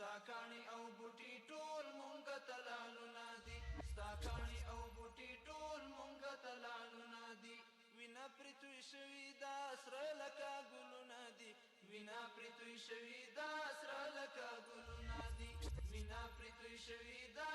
ستا کاڼي او بوټي ټول مونږ ته لعلونه دي، ستا کاڼي او بوټي ټول مونږ ته لعلونه دي. وینا پرې توی شوي دا سره لکه ګلونه دي، وینا پرې توی شوي دا سره لکه ګلونه دي، وینا پرې توی شوي دا